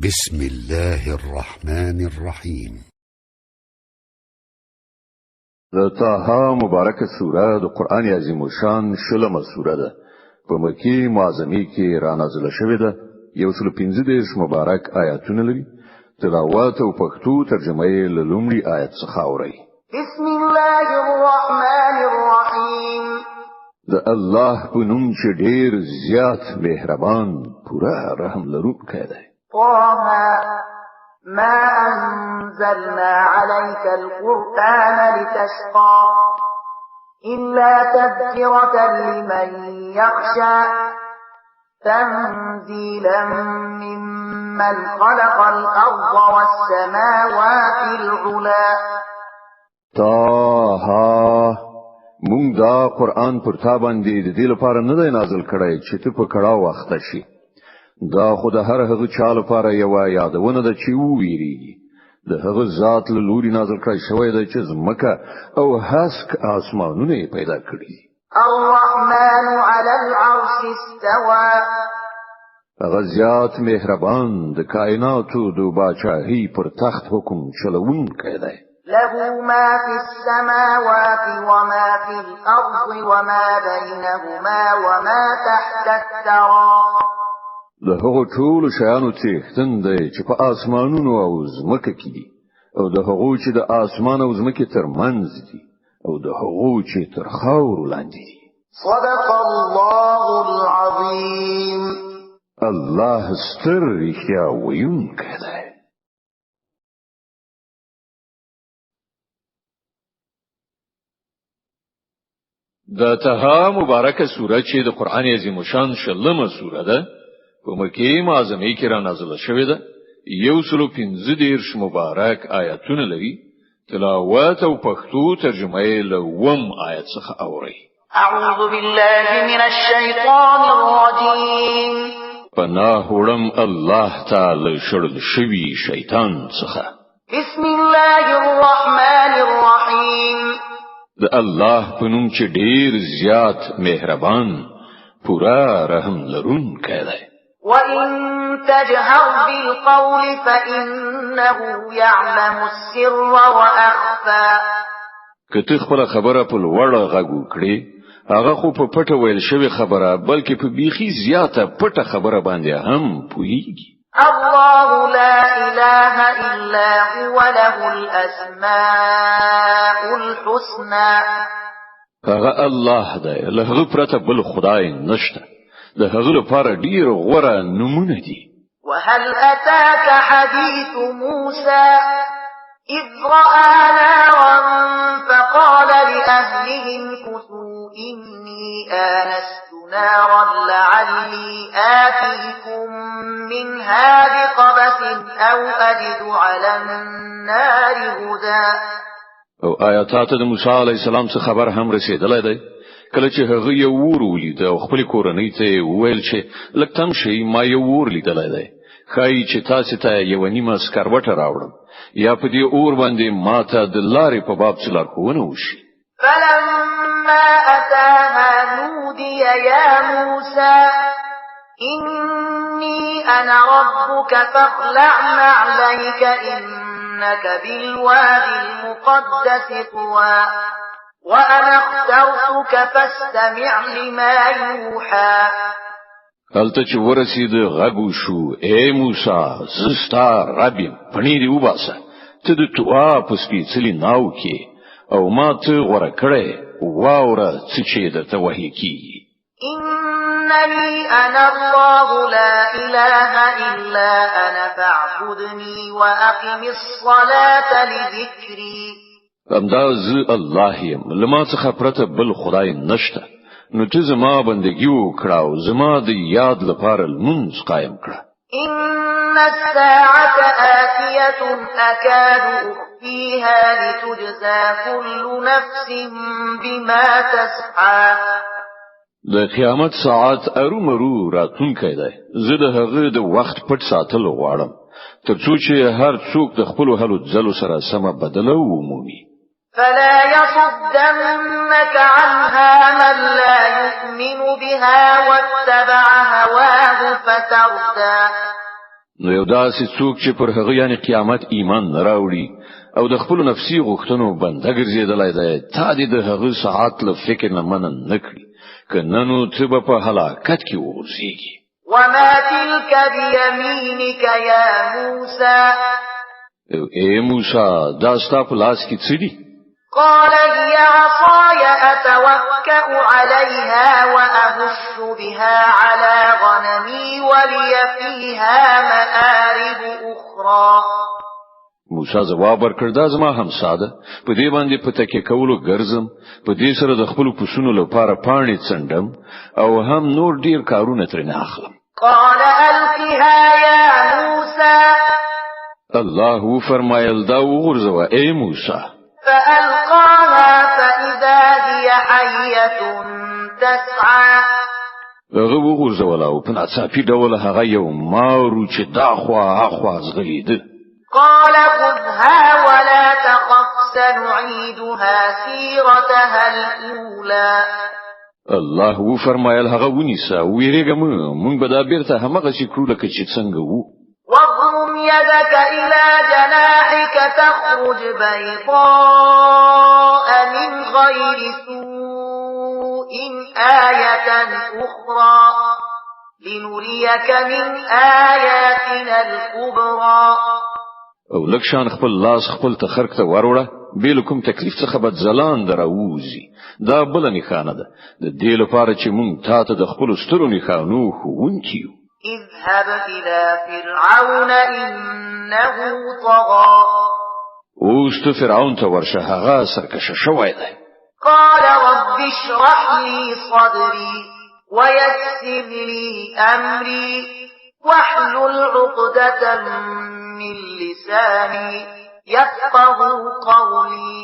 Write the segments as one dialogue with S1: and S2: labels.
S1: بسم الله الرحمن الرحيم.
S2: د طه مبارکه سوره د قران عظیم شان شلمه سوره ده. په مکی معظمه کې را نازله شوې ده. 135 مبارک آیاتونه لري. تلاوت او پښتو ترجمه یې له لومړي آیت څخه اورئ.
S3: بسم الله الرحمن الرحیم.
S2: د الله په نوم چې ډیر زیات مهربان، پوره رحم لرونکی دی.
S3: طه ما أنزلنا عليك القرآن لتشقى إلا تذكرة لمن يخشى تنزيلا ممن خلق الأرض والسماوات العلى.
S2: طه، مونږ دا قرآن پر تا باندې د دې لپاره نه دی نازل کړی چې ته په کړاو اخته شي. دا خو د هر هغه چا لپاره یوه یادونه ده چې وویریږي. د هغه ذات له لوري نازل کړی شوی دی چې ځمکه او هسک آسمانونه یې پیدا کړي دي.
S3: الرحمن على العرش استوى.
S2: هغه زیات مهربان، د کائناتو د باچاهۍ پر تخت حکم چلوونکی دی.
S3: له ما في السماوات وما في الأرض وما بينهما وما تحت الثرى.
S2: د هغو ټولو شیانو څښتن دی چې په آسمانونو او ځمکه کې دي، او د هغو چې د آسمان او ځمکې تر منځ دي، او د هغو چې تر خاورو لاندې دي.
S3: صدق الله العظیم.
S2: الله ستر رښتیا ویونکی دی. د طه مبارکه سوره چې د قران عظیم شان شلمه سوره ده، په مکه معظمه کې را نازله شوې ده. 135 مبارک آیاتونه لري. تلاوت او پښتو ترجمه یې له اووم آیت څخه اورئ.
S3: اعوذ بالله من الشیطان الرجیم.
S2: پناه وړم الله تعالی شړل شوی شیطان څخه.
S3: بسم الله الرحمن الرحیم.
S2: د الله په نوم چې ډیر زیات مهربان، پورا رحم لرونکی دی.
S3: وَإِن تَجْهَرْ بِالْقَوْلِ فَإِنَّهُ يَعْلَمُ السِّرَّ وَأَخْفَى.
S2: که ته خپله خبره په لوړ غږ وکړې، هغه خو په پټه ویل شوې خبره، بلکې په بیخي زیاته پټه خبره باندې هم پوهیږي.
S3: الله لا إله إلا هو له الأسماء الحسنى.
S2: هغه الله دی، له هغه پرته بل خدای نشته. د هغه لپاره ډیر غوره نومونه دي.
S3: وهل أتاك حديث موسى إذ رأى نارا فقال لأهله امكثوا إني آنست نارا لعلي آتيكم منها بقبس أو أجد على النار هدى.
S2: او آیا تا ته د موسی علیه السلام څخه خبر هم رسېدلی دی؟ کله چې هغه یو ور ولید او خپل کورنۍ ته یې وویل چې لږ تم شئ، ما یو ور لیدلی دی، ښایي چې تاسې ته یوه نیمه سکروټه راوړم، یا په دې اور باندې ما ته د لارې په باب څه لارښوونه وشي.
S3: فلما أتاها نودي يا موسى إني أنا ربك فاخلع نعليك إنك بالوادي المقدس طوى وأنا اخترتك فاستمع لما يوحى.
S2: هلته چې ورسید غږ وشو، ای موسی، زه ستا رب یم، پڼې دې وباسه، ته د طوا په سپېڅلي ناو کې، او ما ته غوره کړی، واوره څه چې درته وحي کیږي.
S3: إنني أنا الله لا إله إلا أنا فاعبدني وأقم الصلاة لذكري.
S2: همدا زه الله یم، له ما څخه پرته بل خدای نشته، نو ته زما بندګي وکړه او زما د یاد لپاره لمونځ قایم کړه.
S3: إن الساعة آتية أكاد أخفيها لتجزى كل نفس بما تسعى.
S2: د قیامت ساعت ارومرو راتلونکی دی. زه د هغه د وخت پټ ساتل غواړم، تر څو چې هر څوک د خپلو هلو ځلو سره سمه بدله ومومي.
S3: فلا يصدنك عنها من لا يؤمن بها واتبع هواه فتردى.
S2: نو یو داسې څوک چې پر هغه، یعنی قیامت، ایمان نه راوړي او د خپل نفسي غوښتنو بنده ګرځېدلی دی، تا دې د هغه ساعت له فکر نه منع نه کړي، که نه نو ته به په هلاکت کې وغورځېږي.
S3: وما تلك بيمينك يا موسى؟
S2: ای موسی، دا ستا په لاس کې څه دي؟
S3: قال هي عصاي أتوكأ عليها وأهش بها على غنمي ولي فيها مآرب أخرى.
S2: موسی ځواب ورکړ: دا زما همسا ده، په دې باندې په تکیه کولو ګرځم، په دې سره د خپل پسونو لپاره پاڼې څنډم او هم نور ډیر کارونه ترې اخلم.
S3: قال ألقها يا موسى.
S2: الله وفرمایل: دا وغورځوه ای موسی.
S3: فألقاها فإذا هي حية تسعى.
S2: هغه وغورځوله او په ناڅاپي ډول هغه یو مار چې دا خوا اخوا ځغلېده.
S3: قال خذها ولا تخف، سنعيدها سيرتها الأولى.
S2: الله وفرمایل: هغه ونیسه، ویریږه مه، مونږ به دا بیرته همغسې کړو لکه چې څنګه وو.
S3: واضمم يدك إلى جناحك تخرج بيضاء من غير سوء آية أخرى، لنريك من آياتنا الكبرى.
S2: او لږ شان خپل لاس خپل تخرګ ته وروړه، بې له کوم تکلیف څخه به ځلاند راووځي. دا بله نښانه ده، د دې لپاره چې مونږ تا ته د خپلو سترو نښانو ښوونکي یو.
S3: اذهب إلى فرعون إنه طغى.
S2: اوس ته فرعون ته ورشه، هغه سرکشه شوی دی.
S3: قال رب اشرح لي صدري ويسر لي أمري واحلل عقدة من لساني يفقهوا قولي.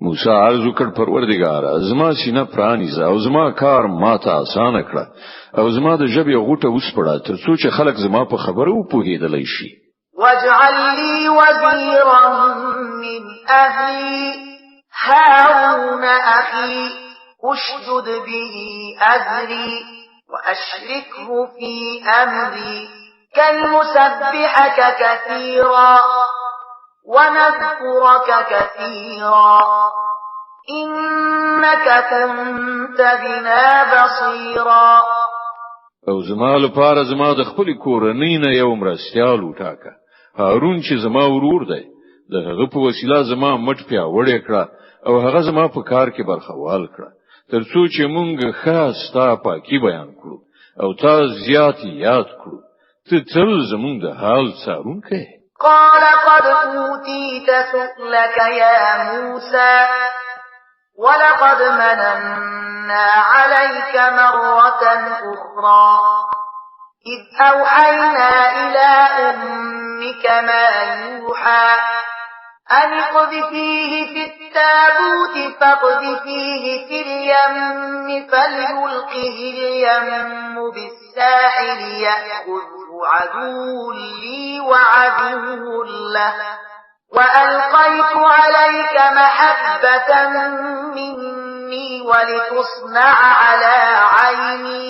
S2: موسی عرض وکړ: پروردګاره، زما سینه پرانیزه او زما کار ماته اسانه کړه او زما د ژبې غوټه وسپړه، تر څو چې خلک زما په خبرو پوهېدلی شي.
S3: واجعل لي وزيرا من أهلي، هارون أخي، اشدد به أزري وأشركه في أمري، كي نسبحك كثيرا ونذكرك كثيرا، إنك كنت بنا بصيرا.
S2: او زما لپاره زما د خپل کورنۍ نه یو مرستیال وټاکه، هارون چې زما ورور دی. د هغه په وسیله زما مټ پیاوړی کړه او هغه زما په کار کې برخوال کړه، تر څو چې مونږ ښه ستا پاکي بیان کړو او تا زیات یاد کړو. ته تل زمونږ د حال څارونکی.
S3: قال قد أوتيت سؤلك يا موسى، ولقد مننا عليك مرة أخرى، إذ أوحينا إلى أمك ما يوحى، أن اقذفيه في التابوت فاقذفيه في اليم، فليلقه اليم بالساحل، يأخذه عدو لي وعدو له، وألقيت عليك محبة مني ولتصنع على عيني.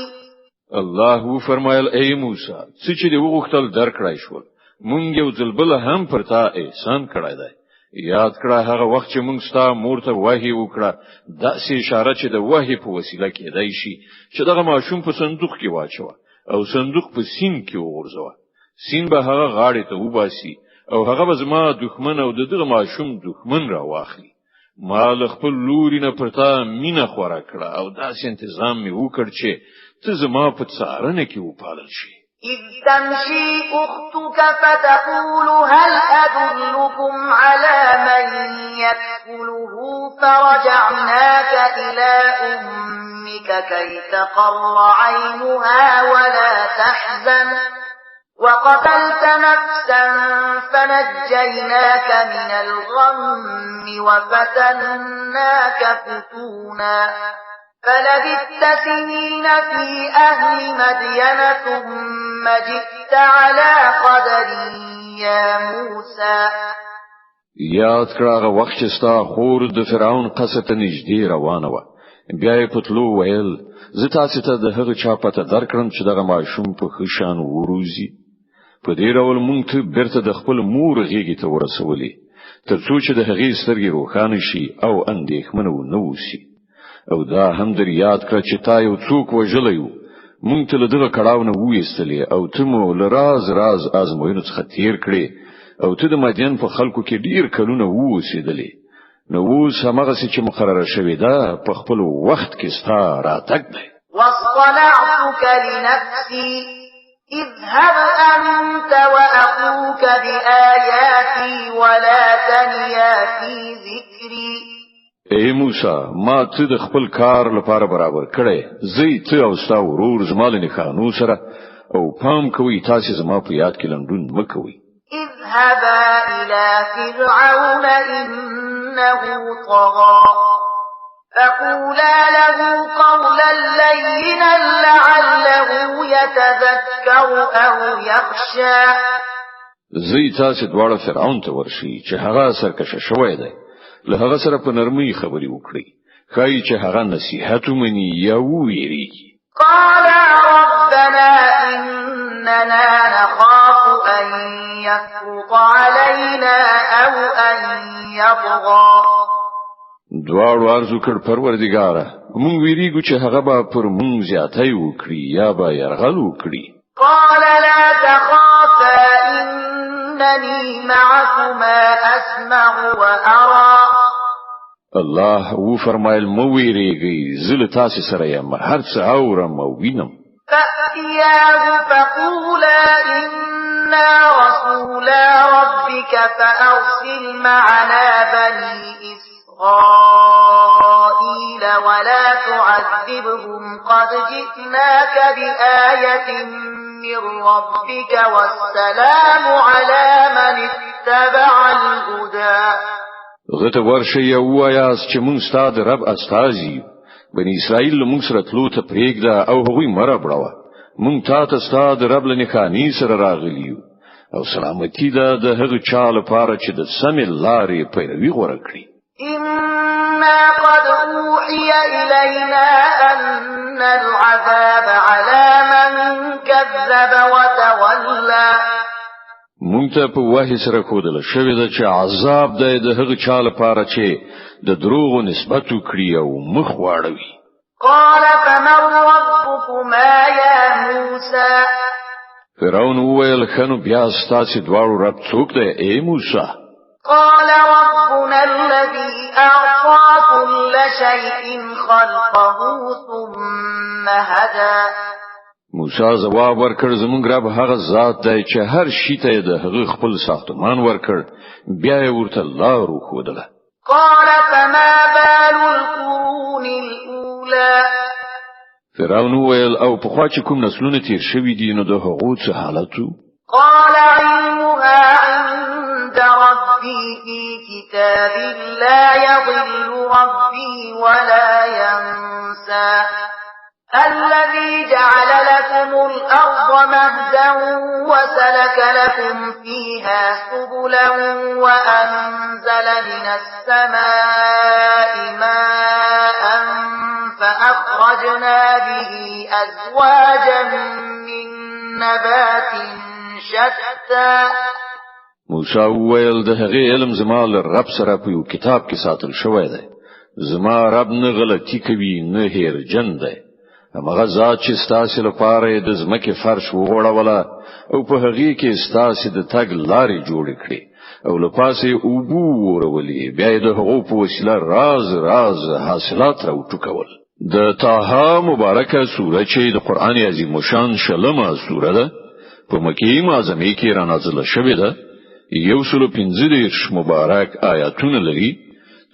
S2: الله وفرمایل: ای موسی، څه چې دې وغوښتل درکړای شول. مونږ یو ځل بل هم پر تا احسان کړی دی. یاد کړه هغه وخت چې مونږ ستا مور ته وحی وکړه، داسې اشاره چې د وحی په وسیله کېدای شي، چې دغه ماشوم په صندوق کې واچوه او صندوق په سیند کې وغورځوه. سیند به هغه غاړې ته وباسي او هغه به زما دښمن او د دغه ماشوم دښمن را واخلي. ما له خپل لوري نه پر تا مینه خوره کړه او داسې انتظام مې وکړ چې ته زما په څارنه کې وپالل شي.
S3: إذ تمشي أختك فتقول هل أدلكم على من يكفله، فرجعناك إلى أمك كي تقر عينها ولا تحزن، وقتلت نفسا فنجيناك من الغم وفتناك فتونا، فلبثت سنين في أهل مدين، ثم جئت على قدر يا موسى.
S2: یاد کړه هغه وخت چې ستا خور د فرعون قصر ته نږدې روانه وه، بیا یې په تلو ویل: زه تاسو ته د هغه چا پته درکړم چې دغه ماشوم په ښه شان وروزي؟ په دې ډول مونږ ته بیرته د خپل مور غېږې ته ورسولې، ترڅو چې د هغې سترګې روښانه شي او اندېښمنه ونه اوسي. او دا هم در یاد کړه چې تا یو څوک وژلی و، مونږ ته له دغه کړاو نه وویستلې او ته مو له راز راز ازموینو څخه تیر کړې، او ته د مدین په خلکو کې ډیر کلونه واوسېدلې. نو اوس همغسې چې مقرره شوې ده په خپل وخت کې ستا راتګ دی.
S3: واصطنعتك لنفسي، اذهب أنت وأخوك بآياتي ولا تنيا في ذكري.
S2: ای موسی، ما ته د خپل کار لپاره برابر کړی، زه ته او ستا ورور زما له نښانو سره، او پام کوئ تاسو زما په یاد کې لنډون مکوئ.
S3: اذهبا إلى فرعون إنه طغى، فقولا له قولا لينا لعله يتذكر أو يخشى.
S2: زه تاسو دواړه فرعون ته ورشي چې هغه سرکشه شوی دی، له هغه سره په نرمۍ خبرې وکړي، ښایي چې هغه نصیحت ومني یا وویریږي.
S3: قال ربنا إننا نخاف أن يفرط علينا أو أن يطغى.
S2: دواړو عرض وکړ، پروردګاره، مونږ ویریږو چې هغه به پر مونږ زیاتی وکړي یا به یرغل وکړي.
S3: قال لا تخافا إنني معكما أسمع وأرى.
S2: الله و فرمایل، مه ویریږئ، زه له تاسې سره یم، هر څه اورم او وینم.
S3: فأتياه فقولا إنا رسولا ربك فأرسل معنا بني إسرائيل ولا تعذبهم، قد جئناك بآية من ربك والسلام على من اتبع الهدى.
S2: هغه ته ورشئ او ووایاست چې مونږ ستا د رب استازي یو، بني اسرائیل له مونږ سره تلو ته پرېږده او هغوی مه ربړوه، مونږ تا ته ستا د رب له نښانې سره راغلي یو، او سلامتي ده د هغه چا لپاره چې د سمې لارې پیروي غوره کړي.
S3: إنا قد أوحي إلينا أن العذاب على من كذب وتولى.
S2: مونږ ته په وحي سره ښودل شوې ده چې عذاب دی د هغه چا لپاره چې د دروغو نسبت وکړي او مخ واړوي.
S3: قال فمن ربكما يا موسى؟
S2: فرعون وویل، ښه نو بیا ستاسې دواړو رب څوک دی ای موسی؟
S3: قال ربنا الذي أعطى كل شيء خلقه ثم هدى.
S2: موسی ځواب ورکړ، زمونږ رب هغه ذات دی چې هر شي ته د هغه خپل ساختمان ورکړ، بیا یې ورته لار وښودله.
S3: قال فما بال القرون الأولى؟
S2: فرعون وویل، او پخوا چې کوم نسلونه تیر شوي دي نو د هغو څه حالت و؟
S3: قال علمها عند ربي في كتاب لا يضل ربي ولا ينسى، الذي جعل لكم الأرض مهدا وسلك لكم فيها سبلا وأنزل من السماء ماء فأخرجنا به أزواجا من نبات شتى.
S2: موسی وویل، د هغې علم زما له رب سره په یو کتاب کې ساتل شوی دی، زما رب نه غلطي کوي نه هیرجن دی، همغه ذات چې ستاسې لپاره یې د ځمکې فرش وغوړوله او په هغې کې ستاسې د تګ لارې جوړې کړې او له پاسه یې اوبه وورولې، بیا یې د هغو په وسیله راز راز حاصلات راوټوکول. د طه مبارکه سوره چې د قرآن عظیم شان شلمه سوره ده، په مکې معظمې کې را نازله شوې ده، 135 مبارک آیاتونه لري.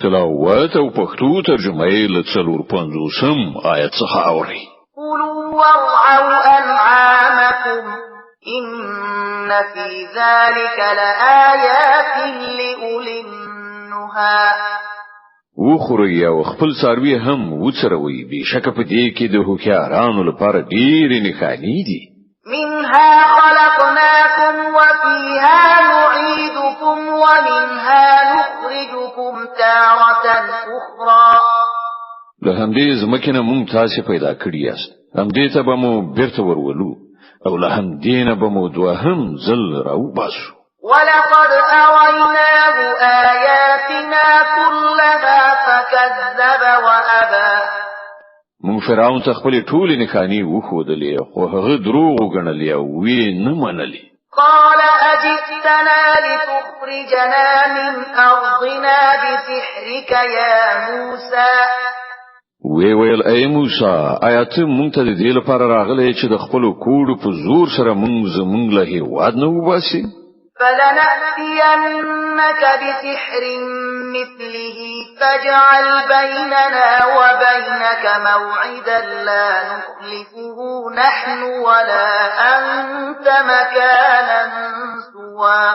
S2: تلاوت او پښتو ترجمه یې له 54 آیت څخه اوري.
S3: كلوا وارعوا أنعامكم إن في ذلك لآيات لأولي النهى.
S2: وخورئ او خپل څاروي هم وڅروئ، بېشکه په دې کې د هوښیارانو لپاره ډېرې نښانې دي.
S3: منها خلقناكم وفيها نعيدكم ومنها نخرجكم تارة أخرى.
S2: له همدې ځمکې نه مونږ تاسې پیدا کړي یاست، همدې ته به مو بیرته ورولو او له همدې نه به مو دوهم ځل راوباسو.
S3: ولقد أريناه آياتنا كلها فكذب وأبى.
S2: مونږ فرعون ته خپلې ټولې نښانې وښودلې، خو هغه دروغ وګڼلې او ویې نه منلې.
S3: قال أجئتنا لتخرجنا من أرضنا بسحرك يا موسى؟
S2: وی ویل: ای موسی، آیا ته مونږ ته د دې لپاره راغلی چې د خپلو کوډو په زور سره مونږ زمونږ له هیواد نه وباسي؟
S3: فلنأتينك بسحر مثله فاجعل بيننا وبينك موعدا لا نخلفه نحن ولا أنت مكانا سوى.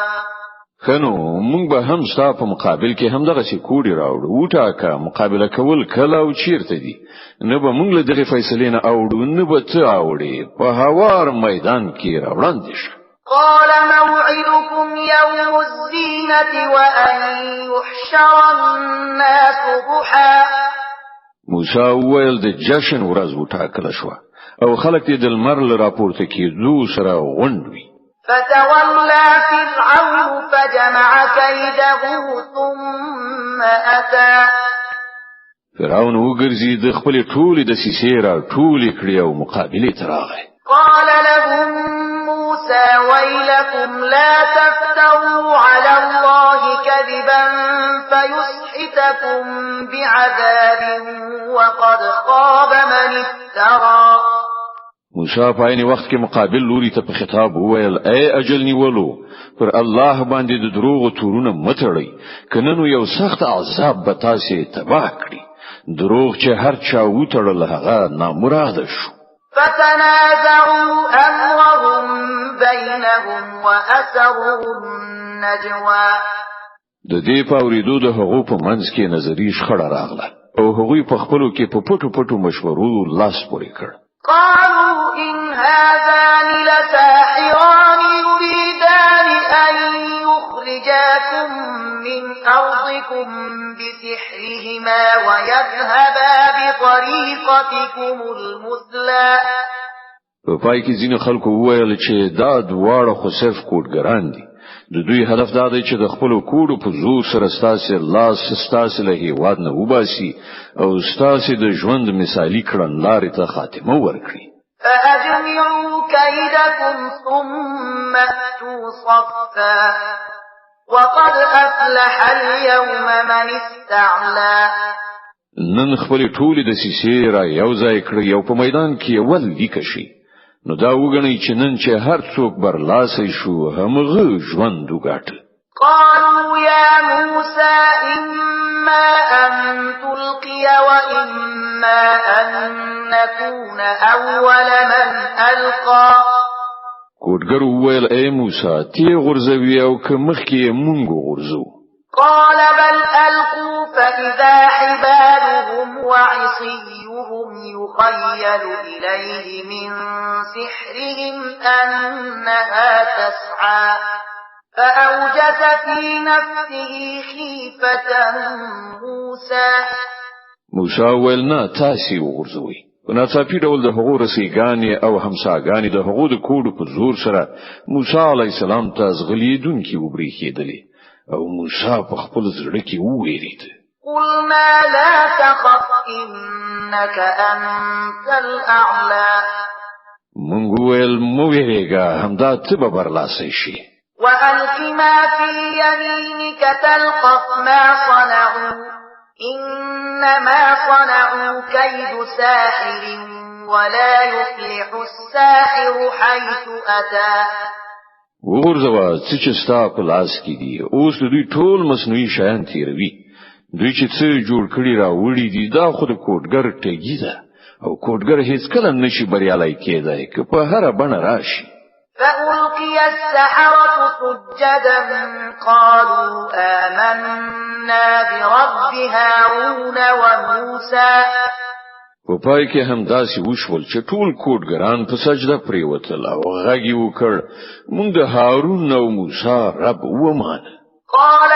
S2: ښه نو مونږ به هم ستا په مقابل کې همدغسې کوډې راوړو. وټاکه مقابله کول کله او چیرته دي. نه به مونږ له دغې فیصلې نه اوړو، نه به ته اوړې. په هوار میدان کې راوړاندې شه.
S3: قال موعدكم يوم الزينة وأن يحشر الناس ضحى.
S2: موسی وویل: د جشن ورځ وټاکله شوه او خلک دې د لمر له راپورته کېدو سره غونډ وي.
S3: فتولى فرعون فجمع كيده ثم أتى.
S2: فرعون وګرځي، د خپلې ټولې دسیسې را ټولې کړې او مقابلې ته راغی.
S3: قال لهم موسى ويلكم لا تفتروا على الله كذبا فيسحتكم بعذاب وقد خاب من افترى.
S2: موسی په عین وخت کې مقابل لوري ته په خطاب وویل: ای اجل نیولو، پر الله باندې د دروغو تورونه متړئ، کنه نو یو سخت عذاب به تاسې تباه کړي. دروغ چې هر چا وتړل، هغه نامراده شو.
S3: فتنازعوا أمرهم بينهم وأسروا النجوى.
S2: د دې په اورېدو د هغو په منځ کې نظري شخړه راغله او هغوی په خپلو کې په پټو پټو مشورو لاس پورې کړ.
S3: قالوا إن هذان لساحران يريدان أن يخرجاكم من أرضكم بسحرهما ويذهبا بطريقتكم المثلى.
S2: په پای کې ځینې خلکو وویل چې دا دواړه خو صرف کوډګران دي. د دوی هدف دا دی چې د خپلو کوډو په زور سره ستاسې لاس ستاسې له هیواد نه وباسي او ستاسې د ژوند مثالي کړنلارې ته خاتمه ورکړي.
S3: فأجمعوا كيدكم ثم أتوا صفا وقد أفلح اليوم من استعلى.
S2: نن خپلې ټولې دسیسې را یو ځای کړئ او په میدان کې یوه لیکه شي. نو دا وګڼئ چې نن چې هر څوک برلاسی شو، همغه ژوند وګاټه.
S3: قالوا يا موسى إما أن تلقي وإما أن نكون أول من ألقى.
S2: کوډګر وویل: ای موسی، تی غورځوي او که مخکې یې مونږ وغورځو؟
S3: قال بل ألقوا، فإذا حبالهم وعصيهم يخيل إليه من سحرهم أنها تسعى، فأوجس في نفسه خيفة موسى.
S2: موسی وویل: نه، تاسې وغورځوئ. په ناڅاپي ډول د هغو رسیګانې او همساګانې د هغو د کوډو په زور سره موسی علیه السلام ته ځغلېدونکي وبرېښېدلې او موسی په خپل زړه کې وویرید.
S3: قلنا لا تخف إنك أنت الأعلى.
S2: مونږ وویل: مه ویرېږه، همدا ته به برلاسی شي.
S3: وألق ما في يمينك تلقف ما صنعوا إنما صنعوا كيد ساحر ولا يفلح الساحر حيث أتى.
S2: وغورځوه څه چې ستا په لاس کې دي. اوس د دوی ټول مصنوعي شیان تیروي. دوی چې څه جوړ کړي راوړي دي، دا خو د کوډګر ټګي ده او کوډګر هیڅ کله نشي بریالی کېدای، که په هره بڼه راشي.
S3: فألقي السحرة سجدا قالوا آمنا برب هارون وموسى.
S2: په پای کې هم داسې وشول چې ټول کوډګران په سجده پریوتل او غږ یې وکړ: موږ د هارون او موسی رب ومانه.
S3: قال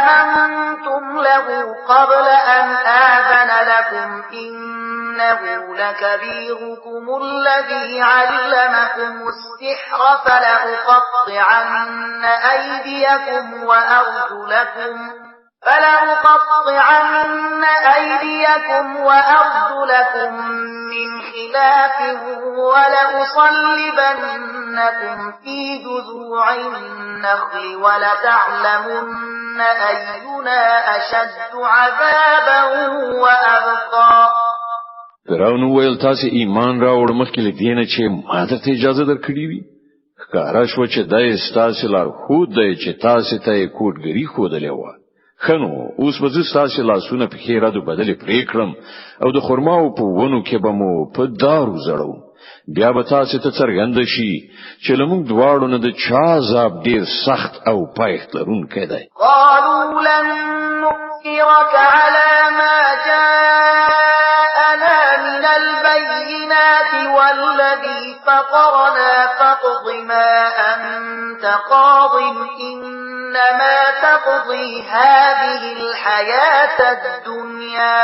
S3: آمنتم له قبل أن آذن لكم، إنه إنه لكبيركم الذي علمكم السحر فلأقطعن أيديكم وأرجلكم من خلاف ولأصلبنكم في جذوع النخل ولتعلمن أينا أشد عذابا وأبقى.
S2: فرعون وویل تاسو ایمان راوړ مخکې له دې نه چې ما درته اجازه درکړې وي. ښکاره شوه چې دا ستاسو لارښود دی چې تاسو ته یې کوډګري ښودلې وه. ښه نو اوس به زه ستاسو لاسونه پښې ردو بدلې پرې کړم او د خرماو په ونو کې به مو په دارو ځړوم. بیا به تاسو ته څرګنده شي چې له موږ دواړو نه د چا عذاب ډیر سخت او پایښت لرونکی دی.
S3: قالوا لن نؤثرك على ما جاءنا من البينات والذي فطرنا فاقض ما أنت قاض إنما تقضي هذه الحياة الدنيا.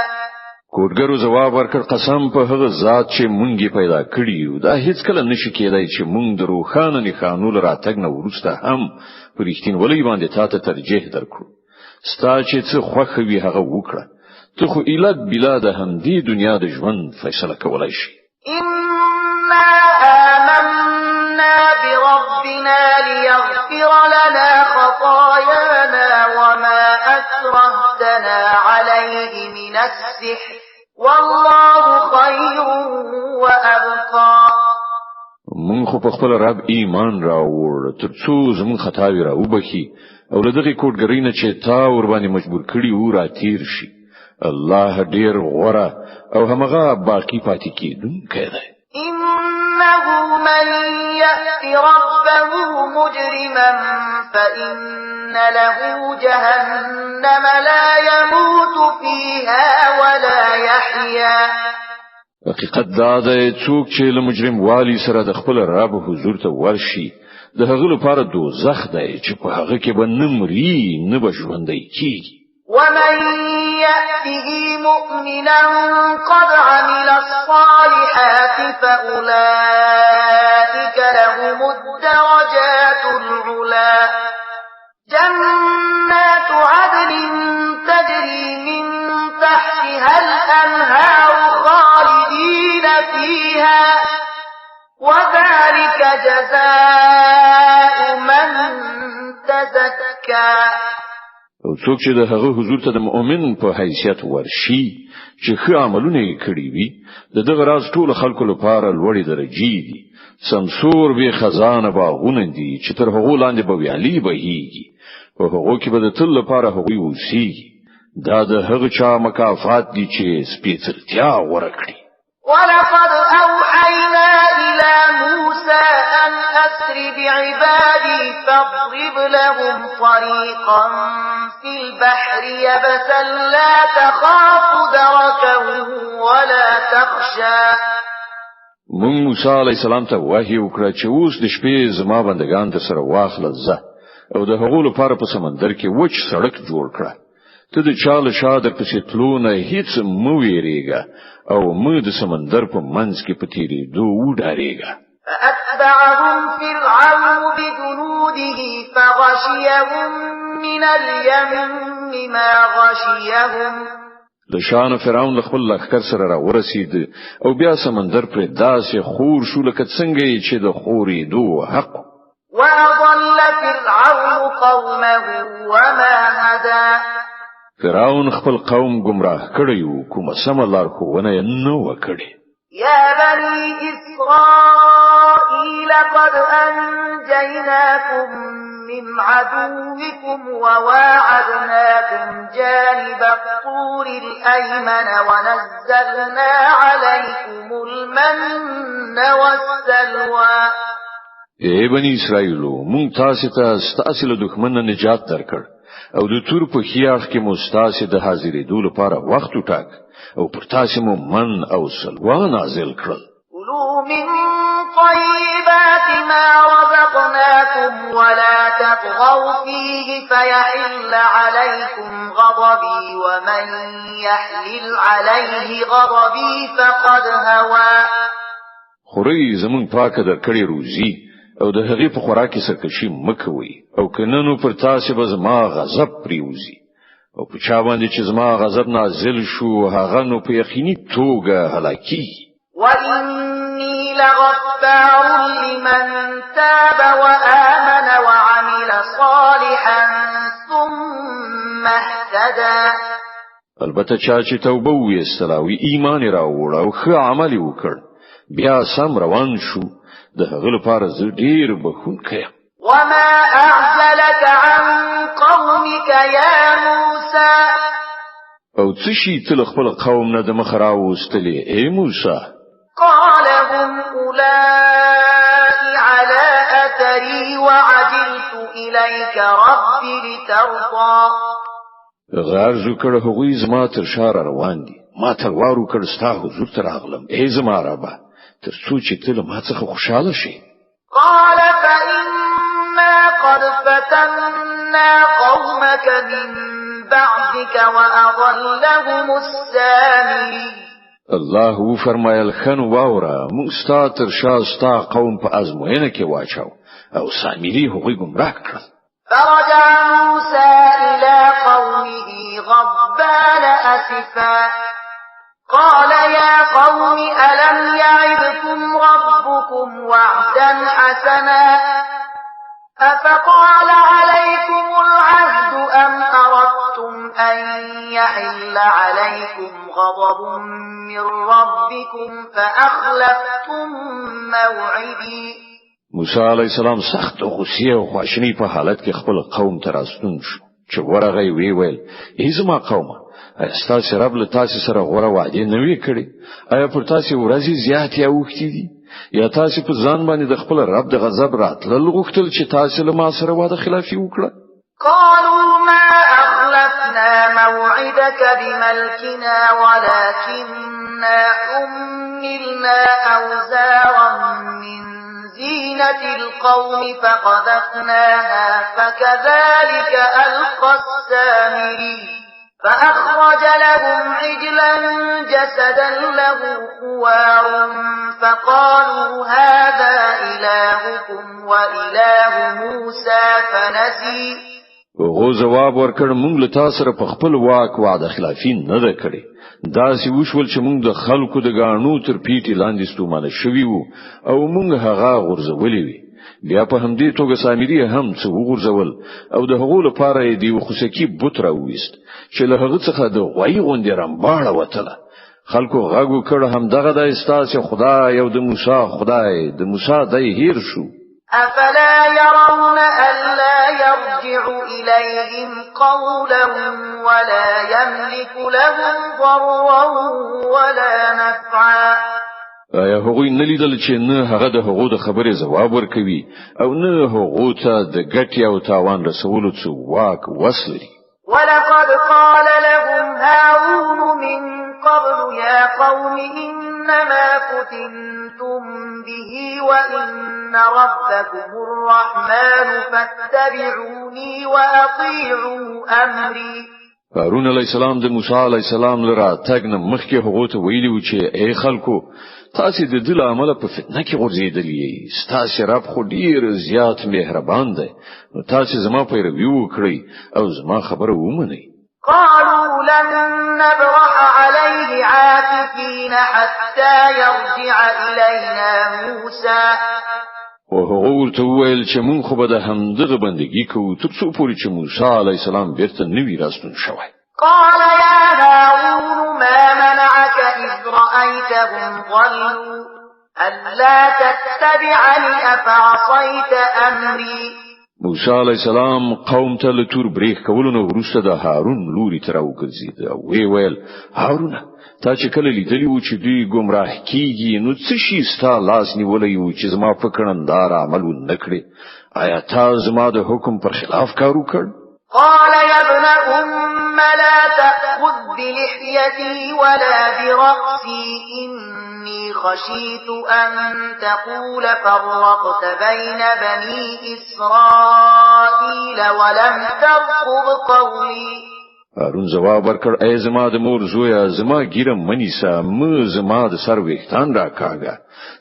S2: کوډګرو ځواب ورکړ قسم په هغه ذات چې مونږ یې پیدا کړي یو، دا هیڅ کله نشي کېدای چې مونږ د روښانه نښانو له راتګ نه وروسته هم په رښتینولۍ باندې تا ته ترجیح درکړو. ستا چې څه خوښه وي هغه وکړه، ته خو ایله بلا د همدې دنیا د ژوند فیصله کولای شي.
S3: إنا آمنا بربنا ليغفر لنا خطايانا وما أكرهتنا عليه من السحر والله خير وأبقى.
S2: مونږ خو په خپل رب ایمان راوړ تر څو زموږ خطاوې راوبخي او له دغې کوډګرۍ نه چې تا ورباندې مجبور کړي وو را تیر شي. الله ډیر غوره او همغه باقی پاتې کېدونکی دی.
S3: إنه من يأت ربه مجرما فإن له جهنم لا يموت فيها ولا يحيا.
S2: حقیقت دا دی څوک چې له مجرم والی سره د خپل رب حضور ته ورشي د هغه لپاره دوزخ دی چې په هغه کې به نه مري نه به ژوندی کیږي.
S3: ومن يأته مؤمنا قد عمل الصالحات فأولئك لهم الدرجات العلا جنات عدن تجري من تحتها الأنهار خالدين فيها وذلك جزاء من تزكى.
S2: او څوک چې د هغه حضور ته د مؤمن په حیثیت ورشي چې ښه عملونه یې کړي وي، د دغه راز ټولو خلکو لپاره لوړې درجې دي. سمسور بې خزانه باغونه دي چې تر هغو لاندې به ویالې بهیږي، په هغو کې به د تل لپاره هغوی اوسیږي. دا د هغه چا مکافات دي چې سپېڅلتیا غوره کړي.
S3: ولقد أوحينا إلى موسى أن أسر بعبادي فاضرب لهم طريقا في البحر يبسا لا تخاف دركا ولا تخشى.
S2: مونږ موسی علیه السلام ته وحی وکړه چې اوس د شپې زما بندگان در سره واخله ځه او د هغو لپاره په سمندر کې وچ سړک جوړ کړه. ته د چا له شا در پسې تلو نه هیڅ مه وېرېږه او مه د سمندر په منځ کې په تېرېدو وډارېږه.
S3: فأتبعهم فرعون بجنوده فغشيهم من اليم ما غشيهم.
S2: له شانه فرعون له خپل لښکر سره را ورسید او بیا سمندر پرې داسې خور شو لکه څنګه یې چې د خورېدو حق.
S3: وأضل فرعون قومه وما هدى.
S2: فرعون خپل قوم گمراه کړی وو، کومه سمه لارښوونه یې نه وه کړې.
S3: يا بني إسرائيل قد أنجيناكم من عدوكم وواعدناكم جانب الطور الأيمن ونزلنا عليكم المن والسلوى.
S2: ای بني اسرائیلو، مونږ تاسو ته ستاسو له دښمن نه نجات درکړ او د تور په ښي اړخ کې مو ستاسو د حاضرېدو لپاره وخت وټاک او پر تاسو مو من او سلوا نازل کړل.
S3: كلوا من طيبات ما رزقناكم ولا تطغوا فيه فيحل عليكم غضبي، ومن يحلل عليه غضبي فقد هوى.
S2: خورئ زمونږ پاکه درکړې روزي او د هغې په خوراک کې سرکشي مه کوئ، او که نه نو پر تاسې به زما غضب پریوځي، او په چا باندې چې زما غضب نازل شو هغه نو په یقیني توګه هلاکیږي.
S3: وإني لغفار لمن تاب وآمن وعمل صالحا ثم اهتدى.
S2: البته چا چې توبه وویستله او ایمان یې راوړ او ښه عمل یې وکړ، بیا سم روان شو، د هغه لپاره زه ډیر بخښونکی یم.
S3: وما أعجلك عن قومك يا موسى؟
S2: او څه شي ته له خپل قوم نه د مخه راوستلې ای موسی؟
S3: قال هم أولئك على أثري وعجلت إليك رب لترضى.
S2: هغه عرض وکړ: هغوی زما تر شا را روان دي، ما تلوار وکړ ستا حضور ته راغلم ای زما ربه، تر څو چې ته له ما څخه خوشحاله شې.
S3: قال فإنا قد فتنا قومك من بعدك وأضلهم السامري.
S2: الله وفرمایل: ښه نو واوره، موږ ستا تر شا ستا قوم په ازموینه کې واچاو او سامري هغوی ګمراه کړل.
S3: فرجع موسى إلى قومه غضبان أسفا، قال يا قوم ألم يعدكم ربكم وعدا حسنا، أفطال عليكم العهد أم أردتم أن يحل عليكم غضب من ربكم فأخلفتم موعدي؟
S2: موسی علی السلام سخت غصې او خواشینی په حالت کې خپل قوم ته راستون شو. چې ورغی وی ویل: ای زما قومه، ایا ستاسو رب له تاسو سره غوره وعده نه وی کړې؟ ایا پر تاسو ورځې زیاتې اوښتې دي؟ یا تاسو په ځان باندې د خپل رب د غضب راتلل غوښتل چې تاسو له ما سره وعده خلافي وکړه؟
S3: قالوا ما أخلفنا موعدك بملكنا ولكننا حملنا أوزارا من زينة القوم فقذفناها فكذلك ألقى السامري. فأخرج لهم عجلا جسدا له خوار، فقالوا هذا إلهكم وإله موسى فنسي.
S2: هغو ځواب ورکړ: مونږ له تاسو سره په خپل واک وعده خلافي نه ده کړې. داسې وشول چې مونږ د خلکو د ګاڼو تر پیټي لاندې ستومانه شوي وو او مونږ هغه غورځولې وي. بیا په همدې توګه سامري هم څه وغورځول او د هغو لپاره یې د یو خوسکي بت راوویست چې له هغه څخه د غویي غوندې رمباړه وتله. خلکو غږ وکړ: همدغه دی ستاسې خدای او د موسی خدای، د موسی دی هیر شو.
S3: أفلا يرون ألا يرجع إليهم قولا ولا يملك لهم ضرا ولا نفعا.
S2: آیا هغوی نه لیدل چې نه هغه د هغو د خبرې ځواب ورکوي او نه هغو ته د ګټې او تاوان رسولو څه واک وس لري؟
S3: ولقد قال لهم هارون من قبل يا قوم إنما فتنتم به وإن ربكم الرحمن فاتبعوني وأطيعوا أمري.
S2: هارون علیه السلام د موسی علیه السلام له راتګ نه مخکې هغو ته ویلي وو چې ای خلکو، تاسې د ده له امله په فتنه کې غورځېدلي یئ، ستاسې رب خو ډیر زیات مهربان دی، نو تاسې زما پیروي وکړئ او زما خبره ومنئ.
S3: قالوا لن نبرح عليه عاكفين حتى يرجع إلينا موسى.
S2: او هغه ورته وویل چې مونږ خو به د همدغه بندګي کوو تر څو پورې چې موسی علیه السلام بیرته نه وي راستون شوی.
S3: قال يا هارون ما منعك إذ رأيتهم ضلوا ألا تتبعني أفعصيت أمري؟
S2: موسی علیه السلام قوم ته له تور بریښ کولو نه وروسته د هارون لوري ته راوګرځېد او ویې ویل: هارونه، تا چې کله لیدلی وو چې دوی ګمراه کیږي نو څه شي ستا لاس نیولی وو چې زما په کړندار عمل ونه کړې؟ آیا تا زما د حکم پر خلاف کار وکړ؟
S3: قال يا ابن أم لا تأخذ بلحيتي ولا برأسي، إني خشيت أن تقول فرقت بين بني إسرائيل ولم ترقب قولي.
S2: هارون ځواب ورکړ: ای زما د مور زویا، زما ږیره مه نیسه، مه زما د سر ویښتان راکاږه.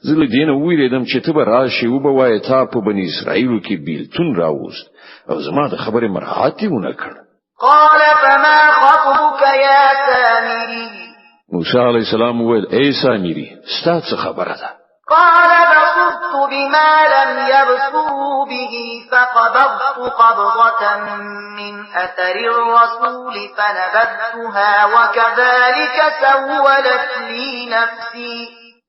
S2: زه له دې نه وویرېدم چې ته به راشې وبه وایې تا په بني اسرائیلو کې بیلتون راوست او زما د خبرې مراعات یې ونه کړ.
S3: قال فما خطبك يا سامري؟
S2: موسی علیه السلام وویل: ای سامري، ستا څه خبره ده؟
S3: قال بصرت بما لم يبصروا به، فقبضت قبضة من أثر الرسول فنبذتها وكذلك سولت لي نفسي.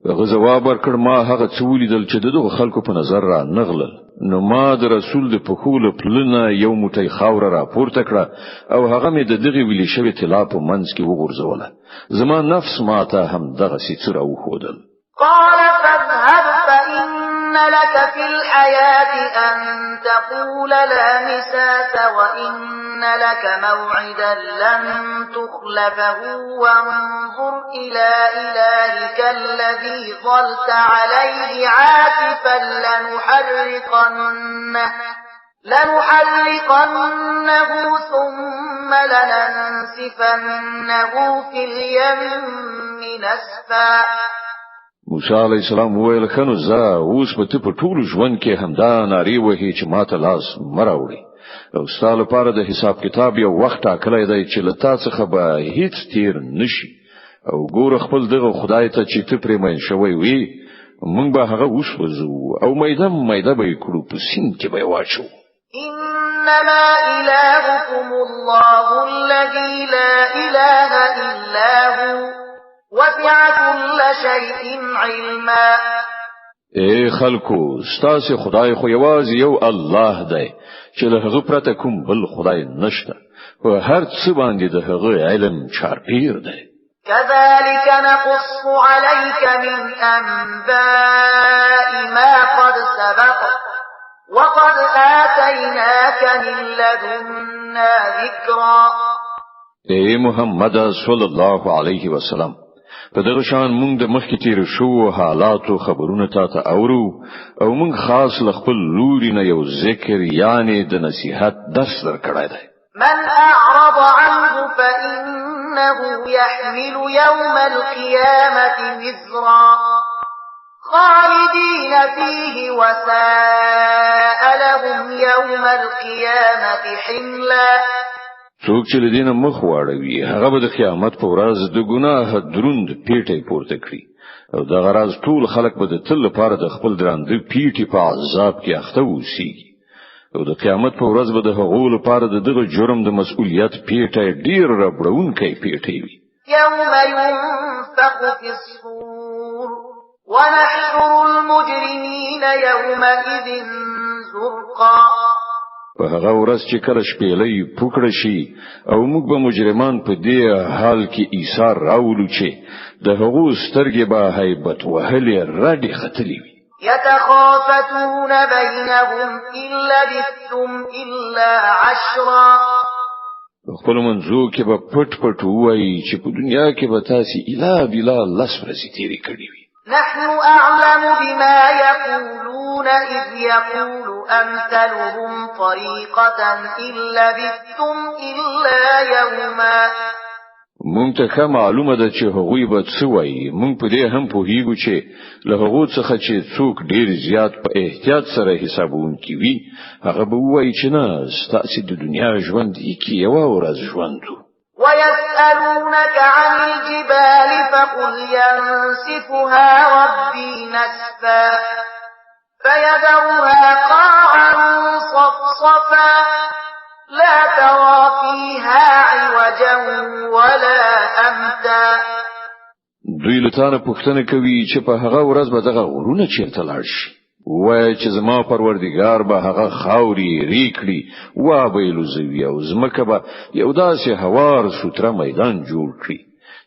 S2: هغه ځواب ورکړ: ما هغه څه ولیدل چې د دغو خلکو په نظر را نغلل، نو ما د رسول د پښو له پلنه یو موټی خاوره را پورته کړه او هغه مې د دغې ویلې شوې طلا په منځ کې وغورځوله. زما نفس ماته هم دغسې څه راوښودل.
S3: قال فاذهب فإن لك في الحياة أن تقول لا مساس، وإن لك موعدا لن تخلفه، وانظر إلى إلهك الذي ظلت عليه عاكفا لنحرقنه ثم لننسفنه في اليم نسفا.
S2: موسی علیه السلام وویل: ښه نو ځه، اوس به ته په ټول ژوند کې همدا نارې وهې چې ماته لاس مه راوړې، او ستا لپاره د حساب کتاب یو وخت ټاکلی دی چې له تا څخه به هیڅ تیر نشي، او ګوره خپل دغه خدای ته چې ته پرې مین شوی وي، موږ به هغه وسوځو او میده میده به یې کړو، په سیند کې به یې واچوو.
S3: إنما إلهكم الله الذي لا إله إلا هو، وسع كل شيء علما.
S2: ای خلکو، ستاسو خدای خو یوازې یو الله دی چې له هغه پرته کوم بل خدای نشته، په هر څه باندې د هغه علم چارپیر دی.
S3: كذلك نقص عليك من أنباء ما قد سبق، وقد آتيناك من لدنا ذكرا.
S2: ای محمد صلی الله علیه وسلم، په دغه شان مونږ د مخکې تیر شوو حالاتو خبرونه تا ته اورو، او مونږ خاص له خپل لوري نه یو ذکر یعنی د نصیحت درس درکړی دی.
S3: من أعرض عنه فإنه يحمل يوم القيامة وزرا، خالدين فيه وساء لهم يوم القيامة حملا.
S2: څوک چې له دینه مخ واړوي هغه به د قیامت په ورځ د ګناه دروند پیټی پورته کړي، او دغه راز ټول خلک به د تل لپاره د خپل درانده پیټي په عذاب کې اخته اوسیږي، او د قیامت په ورځ به د هغو لپاره د دغه جرم د مسؤلیت پیټی ډیر ربړونکی پیټی وي.
S3: يوم ينفخ في الصور ونحشر المجرمين يومئذ زرقا.
S2: په هغه ورځ چې کله شپېلۍ پوکړه شي او موږ به مجرمان په دې حال کې ایثار راولو چې د هغو سترګې به هیبت وهلې رډې ختلې وي.
S3: يتخافتون بينهم إن لبثتم إلا عشرا.
S2: خپل منځو کې به پټ پټ ووایي چې په دنیا کې به تاسې الا بلا 10 ورځې تېرې کړې وي.
S3: نحن أعلم بما يقولون إذ يقول أمثلهم طريقة إن لبثتم إلا يوما.
S2: مونږ ته ښه معلومه ده چې هغوی به څه وایي. مونږ په دې هم پوهیږو چې له هغو څخه چې څوک ډیر زیات په احتیاط سره حسابونکي وي هغه به ووایي چې نه، ستاسې د دنیا ژوند یکې یوه ورځ ژوند و.
S3: ويسألونك عن الجبال فقل ينسفها ربي نسفا فيذرها قاعا صفصفا لا ترى فيها عوجا ولا أمتا.
S2: دوی له تا نه پوښتنه کوي چې په هغه ورځ به دغه غرونه چیرته لاړ شي؟ وایه چې زما پروردګار به هغه خاورې ریکړي، وا به یې لوزوي، او ځمکه به یو داسې هوار سوتره میدان جوړ کړي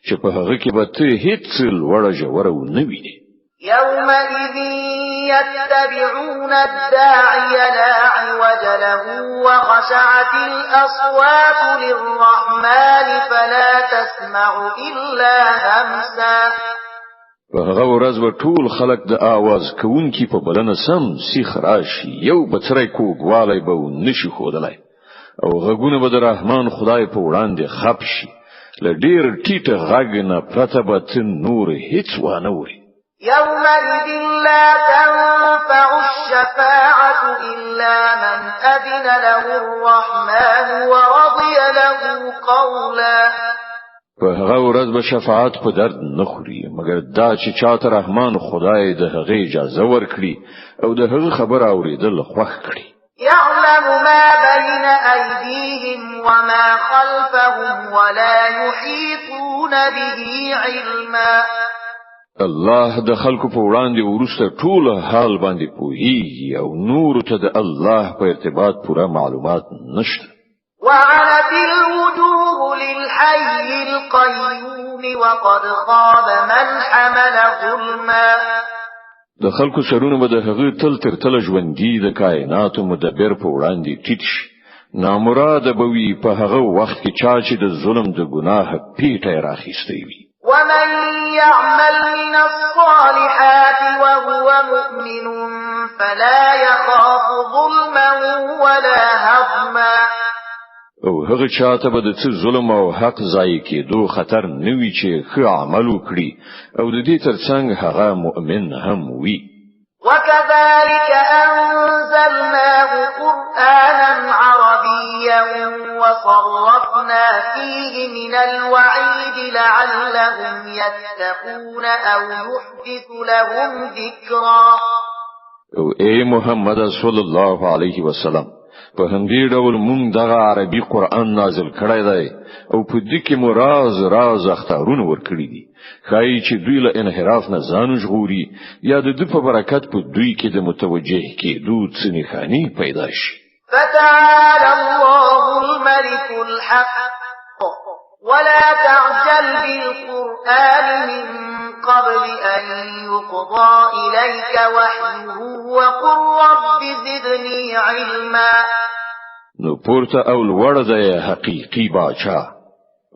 S2: چې په هغه کې به ته هیڅ لوړه ژوره ونه وینې.
S3: يومئذ يتبعون الداعي لا عوج له وخشعت الأصوات للرحمن فلا تسمع إلا همسا.
S2: په هغه ورځ به ټول خلک د آواز کوونکي په بلنه سم سیخ راشي، یو بڅری کوږوالی به نشي ښودلی او غږونه به د رحمان خدای په وړاندې خپ شي. له ډیر ټیټ غږ نه پرته به ته نور هیڅ وانه وري.
S3: يومئذ لا تنفع الشفاعة إلا من أذن له الرحمن ورضي له قولا.
S2: په هغه ورځ به شفاعت په درد نه خوري، مګر دا چې چاته رحمان خدای د هغې اجازه ورکړي او د هغه خبره اوریدل خوښ کړي.
S3: يعلم ما بين أيديهم وما خلفهم ولا يحيطون به علما.
S2: الله د خلکو په وړاندې ورسته ټول حال باندې پوهیږي او نور ته د الله په ارتباط پوره معلومات نشته.
S3: وعنت الوجوه للحي القيوم وقد خاب من حمل ظلما.
S2: د خلکو سرونه به د هغه تل تر تله ژوندي د کائناتو مدبر په وړاندې ټیټ شي. نامراده به وي په هغه وخت کې چا چې د ظلم د ګناه پیټه راخیستی وي.
S3: ومن يعمل من الصالحات وهو مؤمن فلا يخاف ظلما ولا هضما.
S2: او هغه چاته به د څه ظلم او حق ضایع کېدو خطر نه وي چې ښه عمل وکړي او د دې ترڅنګ هغه مؤمن هم وي.
S3: وكذلك أنزلناه قرآنا عربيا وصرفنا فيه من الوعيد لعلهم يتقون أو يحدث لهم ذكرا.
S2: او ای محمد صلی الله علیه وسلم، په همدې ډول مونږ دغه عربي قرآن نازل کړی دی او په دې کې مو راز راز اخطارونه ورکړي دي. ښایي چې دوی له انحراف نه ځان وژغوري یا د ده په برکت په دوی کې د متوجه کېدو څه نښانې پیدا شي.
S3: فتعالى الله الملك الحق ولا تعجل بالقرآن من قبل أن يقضى إليك وحيه وقل رب زدني علما.
S2: نو پورته او لوړ دی حقیقي باچا،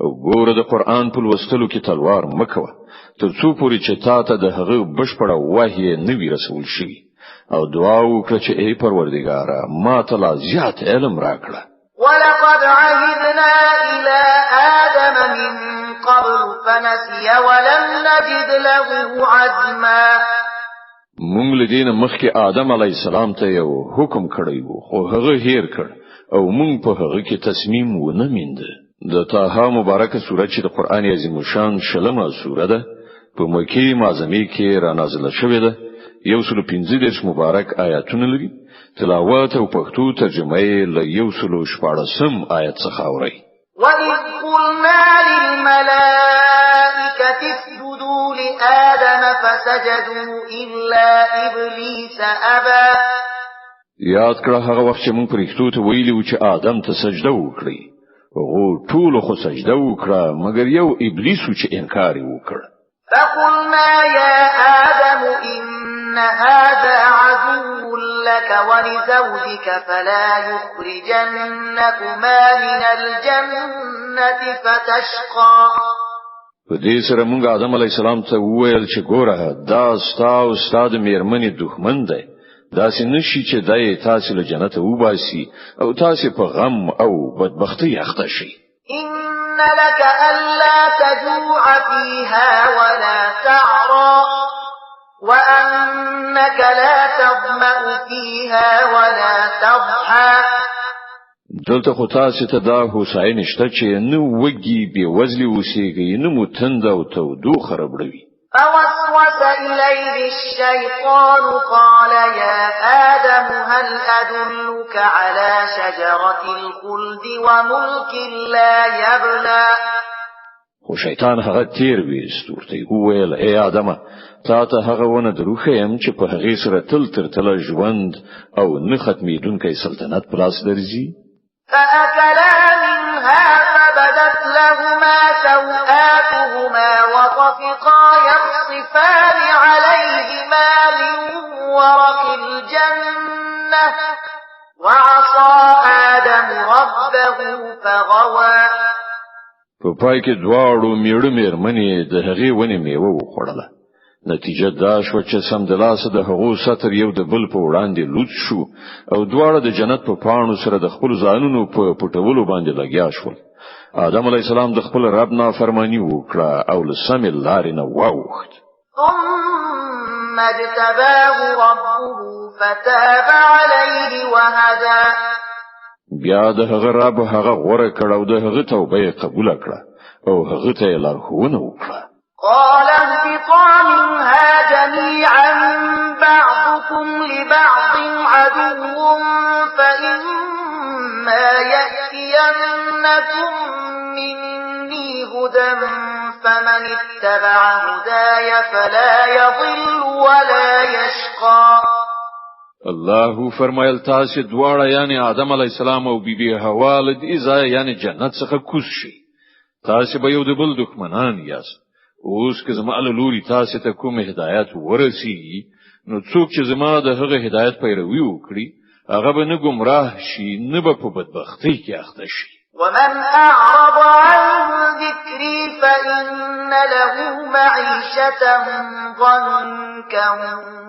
S2: او ګوره د قرآن په لوستلو کې تلوار مکوه تر څو پورې چې تا ته د هغه بشپړه وحی نه وي رسول شوي، او دعا وکړه چې ای پروردګاره ما ته لا زیات علم راکړه.
S3: ولقد عهدنا إلى آدم من قبل فنسي ولم نجد له عزما.
S2: مونږ له دې نه مخکې آدم علیه السلام ته یو حکم کړی وو، خو هغه هیر کړ او مونږ په هغه کې تصمیم ونه میند. د طه مبارکه سوره چې د قرآن عظیم الشان شلمه سوره ده، په مکې معظمې کې را نازله شوې ده. 135 مبارک آیاتونه لري. تلاوت او پښتو ترجمه یې له 116 آیت څخه اورئ.
S3: وإذ قلنا للملائكة اسجدوا لآدم فسجدوا إلا إبليس أبى.
S2: یاد کړه هغه وخت چې موږ پرښتو ته ویلي وو چې آدم ته سجده وکړئ. هغو ټولو خو سجده وکړه، مګر یو ابلیس و چې انکار یې وکړ.
S3: فقلنا يا آدم إن هذا عدو لك ولزوجك فلا يخرجنكما من الجنة فتشقى.
S2: په دې سره موږ آدم علیه السلام ته وویل چې ګوره، دا ستا او ستا د میرمنې دښمن دی، داسې نشي چې دی تاسې له جنته وباسي او تاسې په غم او بدبختۍ اخته شئ.
S3: إن لك ألا تجوع فيها ولا تعرى وأنك لا تظمأ فيها ولا تضحى.
S2: دلته خو تاسې ته دا هوساینه شته چې نه وږي بېوزلي اوسېږئ، نه مو تنده او تودوخه ربړوي.
S3: فوسوس إليه الشيطان قال يا آدم هل أدلك على شجرة الخلد وملك لا يبلى.
S2: خو شیطان هغه تیر ویست، ورته یې وویل ای آدمه، تا ته هغه ونه دروښیم چې په هغې سره تل تر تله ژوند او نه ختمېدونکی سلطنت په لاس درځي.
S3: فأكلا منها فبدت فبدت لهما سوآتهما وطفقا يخصفان عليهما من ورق الجنة وعصى آدم ربه فغوى.
S2: په پای کې دواړو میړه میرمنې د هغې ونې میوه وخوړله. نتیجه دا شوه چې سمدلاسه د هغو ستر یو د بل په وړاندې لوڅ شو او دواړه د جنت په پاڼو سره د خپل ځانونو په پټولو باندې لګیا شول. آدم علی السلام د خپل رب نافرمانی وکړه او له سمې لارې نه واوښت.
S3: ثم اجتباه ربه فتاب عليه وهدى.
S2: بیا د هغه رب هغه غوره کړ او د هغه توبه یې قبول کړه او هغه ته یې لارښوونه وکړه.
S3: قال اهبطا منها جميعا بعضكم لبعض عدو فإما يأتينكم مني هدى فمن اتبع هداي فلا يضل ولا يشقى.
S2: الله فرمایل تاسو دواړه یعنی آدم علی السلام او بیبي حوا له دې ځای یعنی جنت څخه کوز شئ، تاسو به یو د بل دښمنان یاست. اوس که زما له لوري تاسو ته کوم هدایت ورسیږي نو څوک چې زما د هغه هدایت پیروي وکړي هغه به نه ګمراه شي نه به په بدبختۍ کې اخته شي.
S3: ومن أعرض عن ذكري فإن له معيشة ضنكا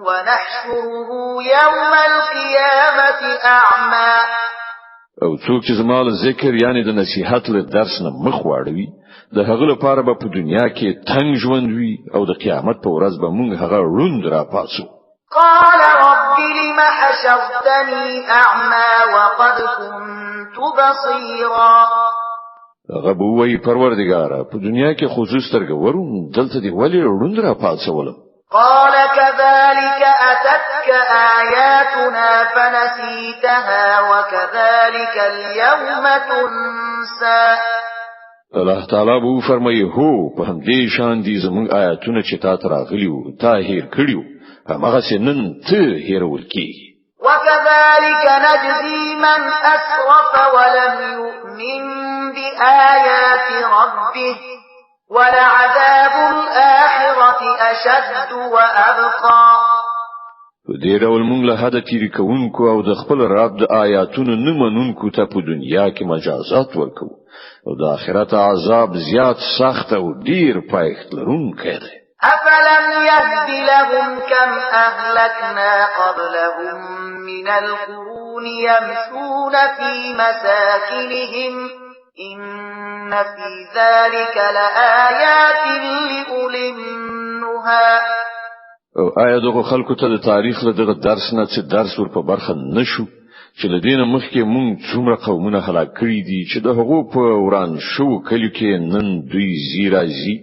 S3: ونحشره يوم القيامة أعمى.
S2: او څوک چې زما له ذکر یعنی د نصیحت له درس نه مخ واړوي د هغه لپاره به په دنیا کې تنگ ژوند وي او د قیامت په ورځ به مونږ هغه ړوند راپاڅو.
S3: قال رب لم حشرتني أعمى وقد كنت بصيرا.
S2: هغه به ووایي پروردګاره په دنیا کې خو زه سترګور وم، دلته دې ولې ړوند راپاڅولم؟
S3: قال كذلك أتتك آياتنا فنسيتها وكذلك اليوم تنسى.
S2: الله تعالی به وفرمایي هو په همدې شان دي زموږ آیاتونه چې تا ته راغلي وو تا هیر کړي وو، هماغسې نن ته هېرول کېږي.
S3: وكذلك نجزي من أسرف ولم يؤمن بآيات ربه ولعذاب الآخرة أشد وأبقى.
S2: په دې ډول موږ له حده تېري کوونکو او د خپل رب د آیاتونو نه منونکو ته په دنیا کې مجازات ورکوو او د آخرت عذاب زیات سخت او ډیر پایښت لرونکی دی.
S3: أفلم يهد لهم كم أهلكنا قبلهم من القرون يمشون في مساكنهم إن في ذلك لآيات لأولي النهى.
S2: او آیا دغه خلکو ته د تاریخ له دغه درس نه څه درس ور په برخه نشو چې له دې نه مخکې مونږ څومره قومونه هلاک کړي دي چې د هغو په وران شوو کلیو کې نن دوی ځي راځي؟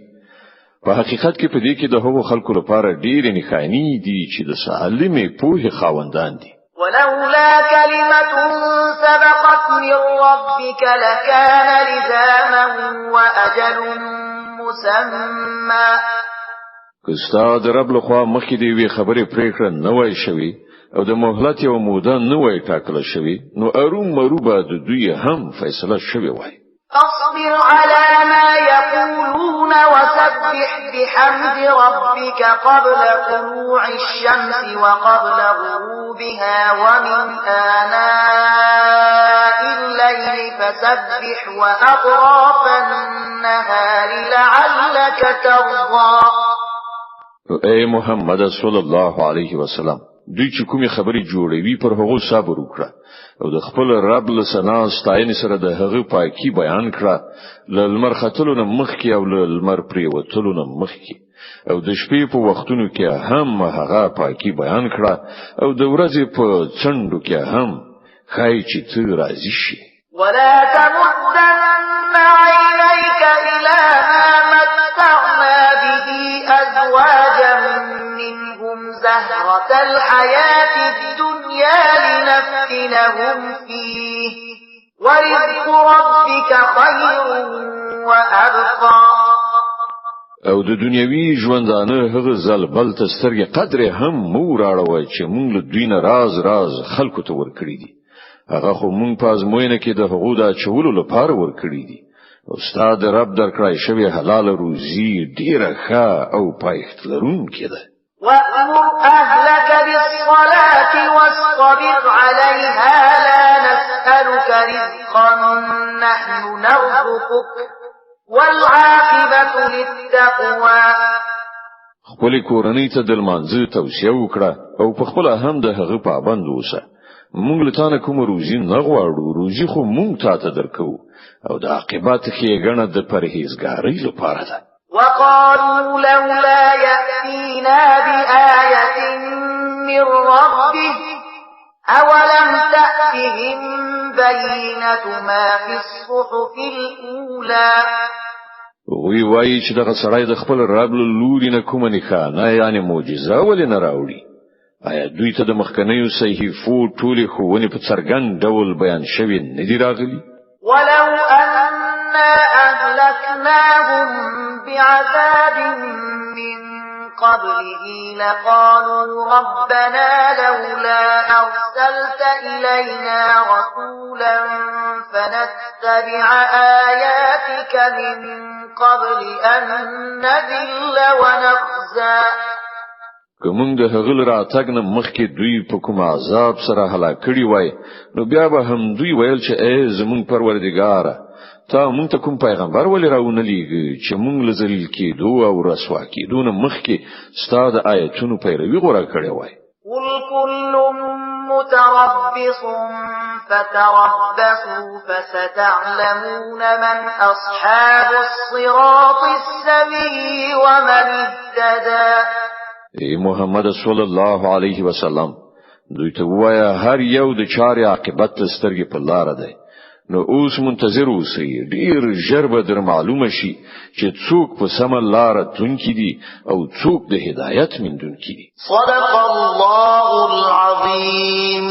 S2: په حقیقت کې په دې کې د هغو خلکو لپاره ډېرې نښانې دي چې د سالمې پوهې خاوندان دي.
S3: ولولا كلمة سبقت من ربك لكان لزاما وأجل مسمى.
S2: که ستا د رب لخوا مخکې د یوې خبرې پرېکړه نه وای شوې او د مهلت یوه موده نه وای ټاکله شوې نو ارومرو به د دوی هم فیصله شوې وای.
S3: فاصبر على ما يقولون وسبح بحمد ربك قبل طلوع الشمس وقبل غروبها ومن آناء الليل فسبح وأطراف النهار لعلك ترضى.
S2: اے محمد صلی الله علیه وسلم، دوی چې کومې خبرې جوړوي پر هغو صبر وکړه او د خپل رب له ثنا ستاینې سره د هغه پاکي بیان کړه، له لمر ختلو نه مخکې او له لمر پرېوتلو نه مخکې، او د شپې په وختونو کې هم هغه پاکي بیان کړه او د ورځې په څنډو کې هم، ښایي چې ته راضي شې.
S3: ولا تمدن عينيك إلى ما متعنا به أزواجا منهم زهرة الحياة الدنيا لنفتنهم فيه ورزق ربك خير وأبقى.
S2: او د دنیوي ژوندانه هغه ځل بل ته سترګې قدرې هم مه وراړوئ چې موږ له دوی نه راز راز خلکو ته ورکړي دي. هغه خو موږ په ازموینه کې د هغو د اچولو لپاره ورکړي دي او ستا د رب درکړای شوی حلال روزي ډیره ښه او پایښت لرونکې ده.
S3: وأمر أهلك بالصلاة واصطبر عليها، لا نسألك رزقا، نحن نرزقك، والعاقبة للتقوى.
S2: خپل کورنۍ ته د لمانځه توصیه وکړه او په خپل هم د هغه پابند اوسه. مونږ له تانه کوم روزي نه غواړو، روزي خو مونږ تا ته درکو، او د عاقبت ښېګڼه د پرهیزګارۍ لپاره ده.
S3: وقالوا لولا يأتينا بآية من ربه، أولم تأتهم بينة ما في الصحف الأولى.
S2: هغوی وایي چې دغه سړی د خپل رب له لوري نه کومه نښانه، یعنی معجزه، ولې نه راوړي؟ آیا دوی ته د مخکنیو صحیفو ټولې ښوونې په څرګند ډول بیان شوې نه دي راغلي؟
S3: ولو أنا أهلكناهم بعذاب من قبله لقالوا ربنا لولا أرسلت إلينا رسولا فنتبع آياتك من قبل أن نذل ونخزى.
S2: که موږ د هغه له راتګ نه مخکې دوی په کوم عذاب سره هلاک کړي وای، نو بیا به هم دوی ویل چې ای زمونږ پروردګاره، تا مونږ ته کوم پیغمبر ولې راونه لیږي چې مونږ له ذلیل کېدو او رسوا کېدو نه مخکې ستا د آیتونو پیروي غوره کړې وای؟
S3: قل كل متربص فتربصوا، فستعلمون من أصحاب الصراط السوي ومن اهتدى.
S2: ای محمد صلی الله علیه وسلم، دوی ته وایا هر یو د چارې عاقبت ته سترګې په لار دی، نو اوس منتظر اوسئ، ډیر ژر به در معلومه شي چې څوک په سمه لار تلونکي دي او څوک د هدایت میندونکي دي.
S3: صدق الله العظيم.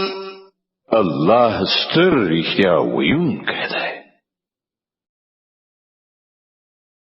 S2: الله ستر رښتیا ویونکی دی.